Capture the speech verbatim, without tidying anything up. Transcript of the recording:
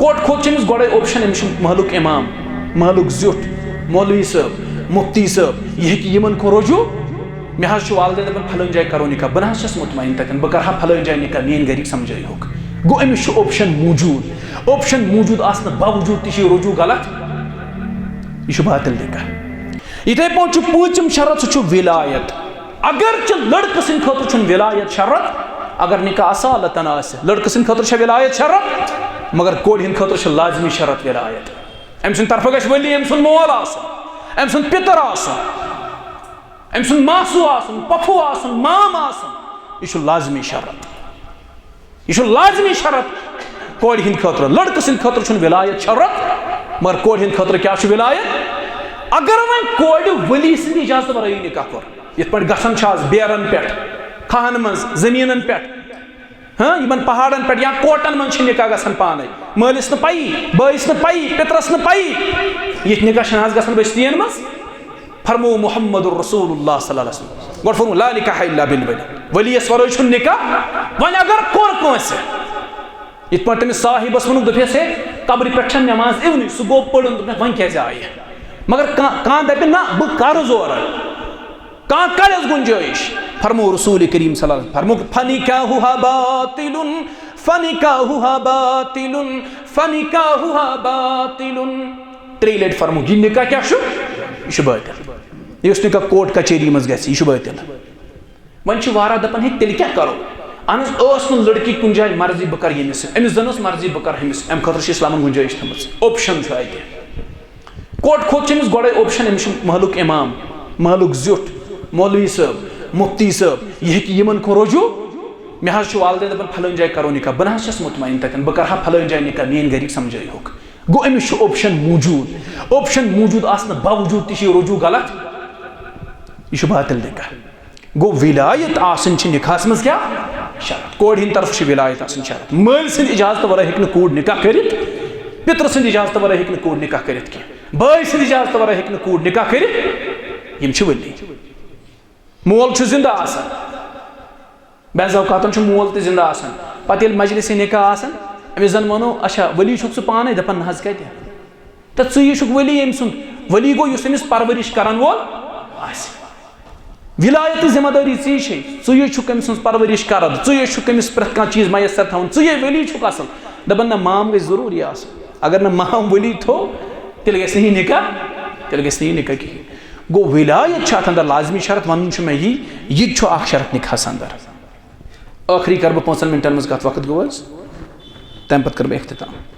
کوٹ کھوت چھُ أمِس گۄڈَے option، أمِس چھُ محلُک اِمام، محلُک زیُٹھ، مولوی صٲب، مُفتی صٲب، یہِ ہیٚکہِ یِمَن کُن رجوع۔ مےٚ حظ چھُ والدین دَپان، "فلٲنۍ جایہِ کَرو نِکاح۔" بہٕ نہ حظ چھَس مطمئن تَتٮ۪ن، بہٕ کَرٕ ہا فلٲنۍ جایہِ نِکاح، میٛٲنۍ گَرِکۍ سَمجھٲیہوکھ۔ گوٚو، أمِس چھُ option موٗجوٗد۔ Option موٗجوٗد آسنہٕ باوجوٗد تہِ چھُ یہِ رجوع غلط، یہِ چھُ باطل نِکاح۔ یِتھَے پٲٹھۍ چھُ پوٗنٛژِم شرط، سُہ چھُ وِلایت۔ اگرچہِ لڑکہٕ سٕنٛدِ خٲطرٕ چھُنہٕ وِلایت شرط، اگر نِکاح اصالتاً آسہِ، لڑکہٕ سٕنٛدِ خٲطرٕ چھےٚ وِلایت شرط، مگر کورِ ہٕنٛدِ خٲطرٕ چھِ لازمی شرط وِلایت۔ أمۍ سٕنٛدِ طرفہٕ گژھِ ؤلی، أمۍ سُنٛد مول آسُن، أمۍ سُنٛد پِتٕر آسُن، أمۍ سُنٛد ماسوٗ آسُن، پۄپھوٗ آسُن، مام آسُن۔ یہِ چھُ لازمی شرط۔ یہِ چھُ لازمی شرط کورِ ہٕنٛدِ خٲطرٕ۔ لڑکہٕ سٕنٛدِ خٲطرٕ چھُنہٕ وِلایت شرط، مگر کورِ ہٕنٛدِ خٲطرٕ کیٛاہ چھُ وِلایت؟ اگر وۄنۍ کورِ ؤلی سٕنٛدِ اجازتہٕ ورٲیی نِکاح کوٚر، یِتھ پٲٹھۍ گژھان چھُ آز بیرن پٮ۪ٹھ، کھاہن منٛز، زٔمیٖنن پٮ۪ٹھ، ہاں، یِمن پہاڑن پٮ۪ٹھ یا کوٹن منٛز چھِ نِکاح گژھان پانے، مٲلِس نہٕ پَیی، بٲیِس نہٕ پَیی، پِترس نہٕ پَیی۔ یِتھۍ نِکاح چھِنہٕ آز گژھان بٔستِین منٛز۔ فرموو محمد رسول اللہ صلی اللہ علیہ وسلم، گۄڈٕ فرموو، "لا نکاح الا بالولی"، ؤلیَس ورٲے چھُنہٕ نِکاح۔ وۄنۍ اگر کوٚر کٲنٛسہِ، یِتھ پٲٹھۍ تٔمِس صاحبس ووٚنُکھ، دوٚپہَس، "ہے، قبرِ پٮ۪ٹھ چھَنہٕ نٮ۪ماز یِونٕے"، سُہ گوٚو پٔڑُن، دوٚپنَس، "وۄنۍ کیٛازِ آیہِ؟" مگر کانٛہہ، کانٛہہ دَپہِ، "نہ، بہٕ کَرٕ زورٕ"، کانٛہہ کَڑٮ۪س گُنجٲیِش۔ فرموو رسول کریم صلی اللہ علیہ وسلم، فرموو، "فنکاحها باطل، فنکاحها باطل، فنکاحها باطل"۔ ترٛیٚیہِ لٹہِ فرموو، یہِ نِکاح کیٛاہ چھُ؟ یہِ چھُ باطل۔ یُس نِکاح کورٹ کچہری منٛز گژھِ، یہِ چھُ باطل۔ وۄنۍ چھِ واریاہ دَپان، "ہے، تیٚلہِ کیٛاہ کَرو؟ اَہن حظ، ٲس نہٕ لڑکی کُنہِ جایہِ مرضی، بہٕ کَرٕ ییٚمِس سۭتۍ، أمِس زَن ٲس مرضی، بہٕ کَرٕ ہُمِس سۭتۍ۔" اَمہِ خٲطرٕ چھِ اِسلامَن گُنجٲیِش تھٲومٕژ، option چھُ اَتہِ۔ کوٹ کھوت چھِ أمِس گۄڈَے option، أمِس چھُ محلُک اِمام، محلُک زیُٹھ، مولوی صٲب، مُفتی صٲب، یہِ ہیٚکہِ یِمَن کُن رجوع۔ مےٚ حظ چھُ والدین دَپان، "فلٲنۍ جایہِ کَرو نِکاح"، بہٕ نہ حظ چھَس مطمئن تَتٮ۪ن، بہٕ کَرٕ ہا فلٲنۍ جایہِ نِکاح، میٛٲنۍ گَرِکۍ سَمجھٲیہوکھ۔ گوٚو، أمِس چھُ option موٗجوٗد۔ Option موٗجوٗد آسنہٕ باوجوٗد تہِ چھُ یہِ رجوع غلط، یہِ چھُ باطل نِکاح۔ گوٚو، وِلایت آسٕنۍ چھِ نِکاحَس منٛز کیٛاہ؟ شرط۔ کورِ ہِنٛدِ طرفہٕ چھِ وِلایت آسٕنۍ شرط۔ مٲلۍ سٕنٛدِ اجازتہٕ ورٲے ہیٚکہِ نہٕ کوٗر نِکاح کٔرِتھ، پِترٕ سٕنٛدِ اجازتہٕ ورٲے ہیٚکہِ نہٕ کوٗر نِکاح کٔرِتھ کینٛہہ، بٲے سٕنٛدِ اجازتہٕ ورٲے ہیٚکہِ نہٕ کوٗر نِکاح کٔرِتھ۔ یِم چھِ ؤلی۔ مول چھُ زِندٕ آسان، بعض اوقاتن چھُ مول تہِ زِندٕ آسان۔ پتہٕ ییٚلہِ مجلس نِکاح آسان، أمِس زن ونو، "اچھا، ؤلی چھُکھ ژٕ پانے؟" دپان، "نہ حظ، کتہِ؟" تہٕ ژٕے چھُکھ ؤلی أمۍ سُنٛد۔ ؤلی گوٚو یُس أمِس پرورش کرن وول آسہِ۔ ولایتٕچ ذمہ دٲری ژٕے چھے، ژٕے چھُکھ أمۍ سٕنٛز پرورش کران، ژٕے چھُکھ أمِس پرٛٮ۪تھ کانٛہہ چیٖز میسر تھاوان، ژٕے ؤلی چھُکھ اصل۔ دپان، نہ، مام گژھِ ضروٗری آسُن۔ اگر نہٕ مام ؤلی تھوٚو، تیٚلہِ گژھِ نہٕ یہِ نِکاح، تیٚلہِ گژھِ نہٕ یہِ نِکاح کِہیٖنۍ۔ گوٚو، ولایت چھِ اتھ اندر لازمی شرط، ونُن چھُ مےٚ یی، یہِ تہِ چھُ اکھ شرط نِکاحس اندر۔ ٲخری کرٕ بہٕ پانٛژن منٹن منٛز کتھ، وقت گوٚو حظ، تمہِ پتہٕ کرٕ بہٕ اختتام۔